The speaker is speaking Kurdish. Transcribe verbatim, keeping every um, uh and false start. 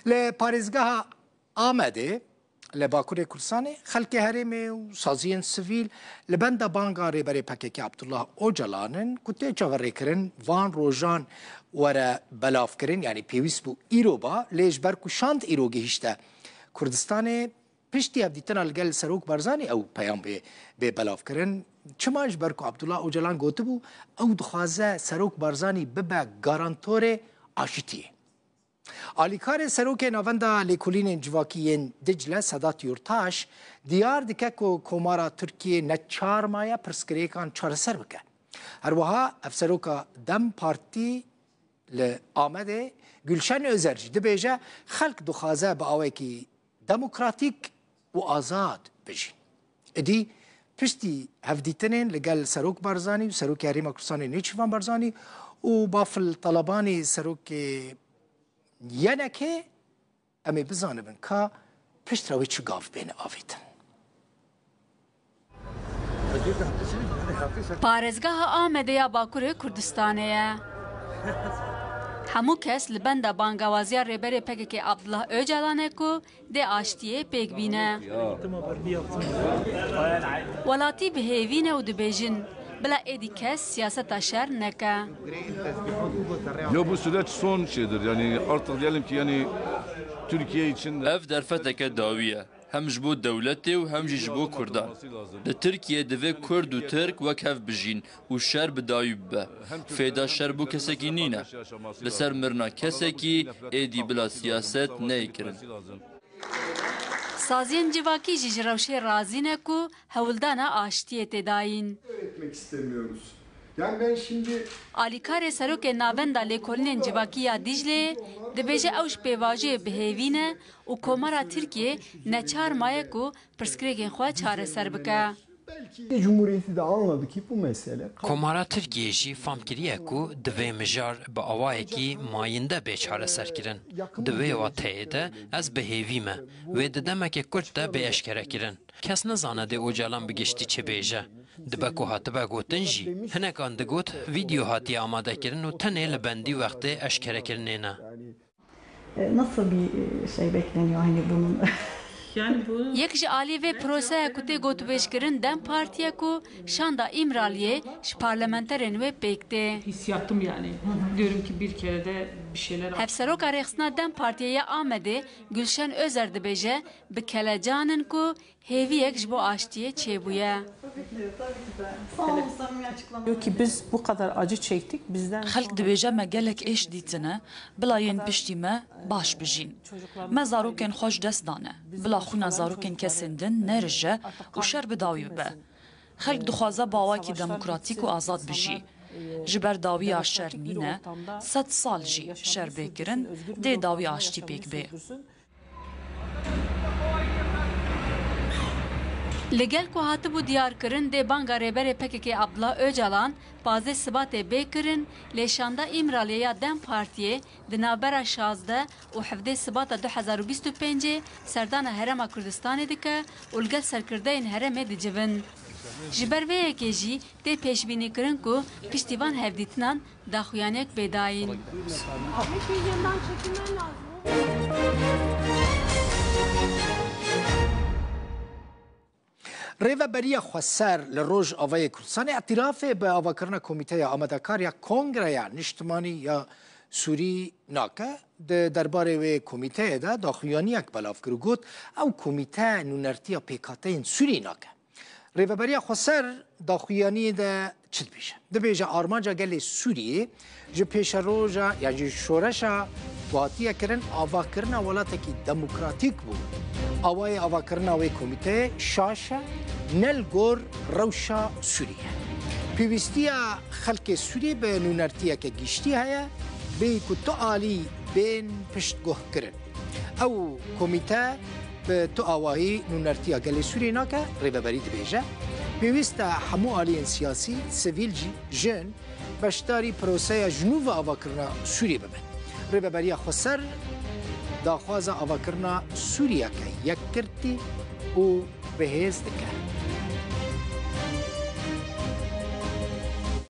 Li parêzgeha Amedê, li Bakurê Kurdistanê, xelkê herêmê û saziyên sivîl li benda banga Rêberê P K K Abdullah Ocalan in ku tê çaverêkirin van rojan were belavkirin, yanî pêwîst bû îro ba, lê ji ber ku şand îro gihîşte Kurdistanê, piştî hevdîtina li gel Serok Barzanî ew peyam bê, bê belavkirin. Çima? Ji ber ku Abdullah Ocalan gotibû, ew dixwaze Serok Barzanî bibe garantorê aşitiyê. Alîkarê Serokê Navenda Lêkolînên Civakî yên Dicle Sedat Yurtaş diyar dike ku Komara Tirkiyê neçar maye pirsgirêkan çareser bike. Her wiha Hevseroka DEM Partî li Amedê Gülşen Özer jî dibêje, xelk dixwaze bi awayekî demokratîk û azad bijîn. Êdî piştî hevdîtinên li gel Serok Barzanî û Serokê Herêma Kurdistanê Nêçîrvan Barzanî û Bafil Talabanî Serokê Y N K, em ê bizanibin ka piştre wê çi gav bêne avêtin. Parêzgeha Amedê ya Bakurê Kurdistanê ye. Hemû kes li benda bangawaziya Rêberê P K K Abdullah Ocalan e ku dê aştiyê pêk bîne. Welatî bi hêvî ne û dibêjin, bila êdî kes siyaseta şer neke. Ya bu süreç son şeydir. Yani artık diyelim ki yani Türkiye için de Ev derfeteke dawî ye. Hem ji bo dewletê û hem jî ji bo Kurdan. Li Tirkiyê divê Kurd û Tirk wek hev bijîn û şer bi dawî bibe. Fêda şer bo kesekî nîne. Li ser mirina kesekî êdî bila siyaset neyê kirin. Saziyên civakî jî ji rewşê razî ne ku hewldana aştiyê tê dayîn. Öğretmek istemiyoruz. Yani ben şimdi Alîkarê Serokê Navenda Lêkolînên Civakî ya Dîcleyê dibêje ew ji pêvajoyê bi hêvî ne û Komara Tirkiyê neçar maye ku pirsgirêkên xwe çareser bike. Belki Cumhuriyeti de anladı ki bu mesele Komara Tirkiyê jî fam kiriye ku divê mijar bi awayekî mayînde bê çareserkirin. Di vê wateyê de ez bi hêvî me. Wê di demekê kurt de bê eşkerekirin. Kes nizane dê Ocalan bi giştî çi bêje. Dibe ku hatibe gotin jî, hinekan digot vîdeo hatiye amadekirin û tenê li bendî wextê eşkerekirinê ne. E, nasıl bir e, şey bekleniyor hani bunun? Yani bu Yek ji alî vê proseya ku tê gotûbêjkirin DEM Partî ye ku şanda Îmraliyê ji parlamenterên wê pêk tê. Hissiyatım yani. Diyorum ki bir kere de bir şeyler Hevseroka Rêxistina DEM Partiyê ya Amedê Gülşen Özer dibêje, bi kelecan in ku hêviyek ji bo aştiyê çêbûye. Diyor ki biz bu kadar acı çektik, bizden Xelk dibêje me gelek êş dîtine, bila yên piştî me baş bijîn. Me zarokên xwe ji dest dane, bila xwîna zarokên kesên din nerije û şer bi dawî bibe. Xelk dixwaze bi awakî demokratîk û azad bijî. Ji ber dawiya şer nîne, sed sal jî şer bê kirin, dê dawiya aştî pêk bê. Li gel ku hatibû diyarkirin, dê banga Rêberê P K K Abdullah Ocalan pazdeh Sibatê bê kirin, lê şanda Îmraliyê ya DEM Partiyê di navbera şazdeh û hevdeh Sibata du hezar û bîst û pêncê serdana Herêma Kurdistanê dike û li gel serkirdeyên herêmê dicivin. Ji ber vê yekê jî tê pêşbînîkirin ku piştî van hevdîtinan daxuyaniyek bê dayîn. Rêveberiya Xweser li Rojavayê Kurdistanê îtirafê bi avakirina Komîteya Amadekar ya Kongreya Niştimanî ya Sûrî nake. Di derbarê wê komîteyê de daxuyaniyek belav kir û got, ew komîte nûnertiya pêkhateyên Sûrî nake. Rêveberiya Xweser daxuyaniyê de çi dibêje? Dibêje armanca gelê Sûriyê ji pêşeroja yan jî şoreşa ku hatiye kirin avakirina welatekî demokratîk bû. Awayê avakirina wê komîteyê şaş e, ne li gor rewşa Sûriyê. Pêwîstiya xelkê Sûriyê bi nûnertiyeke giştî heye, bêyî ku tu alî bên piştguhkirin. Ew komîte bi tu awahî nûnertiya gelê Sûriyê nake, Rêveberî dibêje, pêwîst e hemû aliyên siyasî, sivîl jî, jin beşdarî proseya ji nû ve avakirina Sûriyê bibin. Rêveberiya Xweser daxwaza avakirina Sûriyeke yekgirtî û bi hêz dike.